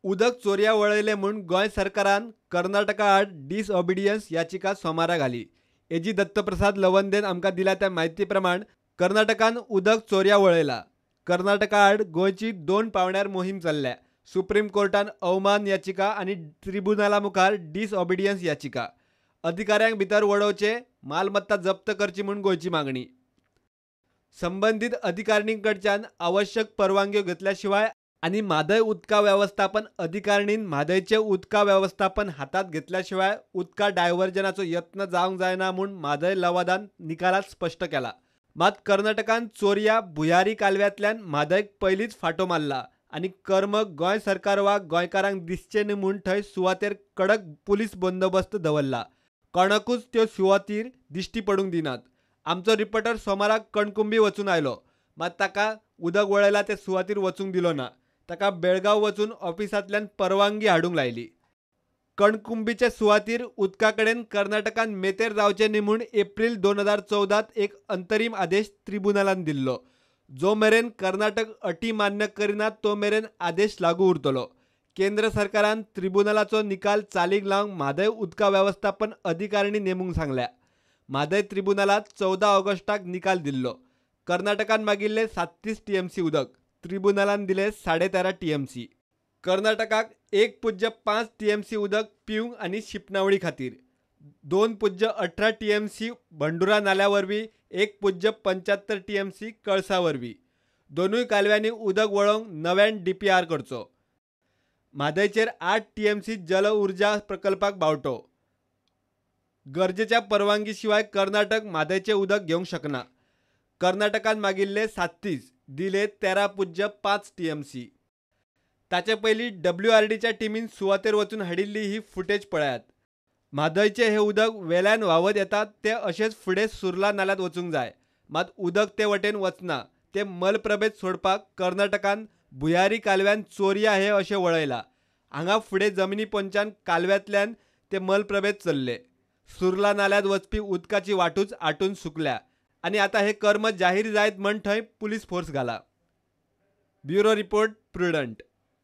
उदक चोरया वळयलें म्हूण गोंय सरकारान कर्नाटका आड डिसऑबिडियन्स याचिका सोमारा घाली. एजी दत्तप्रसाद लवंदेन आमकां दिल्या त्या म्हायती प्रमाण कर्नाटकान उदक चोरया वळयला. कर्नाटका आड गोंयची 2 पावंड्यार मोहीम चल्ल्या. सुप्रीम कोर्टान अवमान याचिका आनी त्रिबुनाला मुखार डिसऑबिडियन्स याचिका. अधिकाऱ्यांक भितर वडोवचे, मालमत्ता जप्त करची म्हूण गोंयची मागणी. संबंदीत अधिकारणींकडच्यान आवश्यक परवानग्यो घेतल्या शिवाय आनी म्हादय उदका वेवस्थापन अधिकारणीन म्हादयचें उदका वेवस्थापन हातांत घेतल्या शिवाय उदका डायव्हर्जनाचो यत्न जावंक जायना म्हूण म्हादय लवादान निकालात स्पश्ट केला. मात कर्नाटकान चोरया भुयारी कालव्यांतल्यान म्हादयक पयलींच फांटो मारला आनी कर्म गोंय सरकार वा गोंयकारांक दिसचें न्ही म्हूण थंय सुवातेर कडक पुलीस बंदोबस्त दवरला. कोणाकूच त्यो सुवातीर दिश्टी पडूंक दिनात. आमचो रिपोर्टर सोमाराक कणकुंबी वचून आयलो, मात ताका उदक वळयला ते सुवातीर वचूंक दिलो ना. ताका बेळगांव वचून ऑफिसांतल्यान परवानगी हाडूंक लायली. कणकुंबीचे सुवातीर उदका कडेन कर्नाटकान मेतेर जावचें न्ही म्हूण एप्रील 2014 एक अंतरीम आदेश त्रिबुनालान दिल्लो. जो मेरेन कर्नाटक अटी मान्य करिना तो मेरेन आदेश लागू उरतलो. केंद्र सरकारान त्रिबुनालाचो निकाल चालीक लावंक म्हादय उदका वेवस्थापन अधिकारिणी नेमूंक सांगल्या. म्हादय त्रिबुनालात 14 ऑगस्टाक निकाल दिल्लो. कर्नाटकान मागिल्ले 37 TMC उदक, त्रिबुनालान दिले 13.5 TMC. कर्नाटकाक 1.5 TMC उदक पिवंक आनी शिंपणावळी खातीर, 2.18 TMC Bhandura नाल्या वरवीं, 1.75 TMC Kalasa वरवीं. दोनूय कालव्यांनी उदक वळोवंक नव्यान DPR करचो. म्हादयचेर 8 TMC जल उर्जा प्रकल्पाक बावटो. गरजेच्या परवानगी शिवाय कर्नाटक म्हादयचें उदक घेवंक शकना. कर्नाटकान मागिल्ले 37, दिले 13.5 TMC. ताचे पयलीं WRDच्या टिमीन सुवातेर वचून हाडिल्ली ही फुटेज पळयात. म्हादयचें हें उदक वेल्यान व्हांवत येता तें अशेंच फुडें सुर्ला नाल्यांत वचूंक जाय, मात उदक ते वटेन वचना. तें मलप्रभेंत सोडपाक कर्नाटकान भुयारी कालव्यान चोरया हें अशें वळयलां. हांगा फुडें जमनी पोंच्यान कालव्यांतल्यान ते मलप्रभेंत चल्ले. सुर्ला नाल्यांत वचपी उदकाची वाटूच आटून सुकल्या आनी आतां हें कर्म जाहीर जायत म्हण थंय पुलीस फोर्स घाला. Bureau report, Prudent.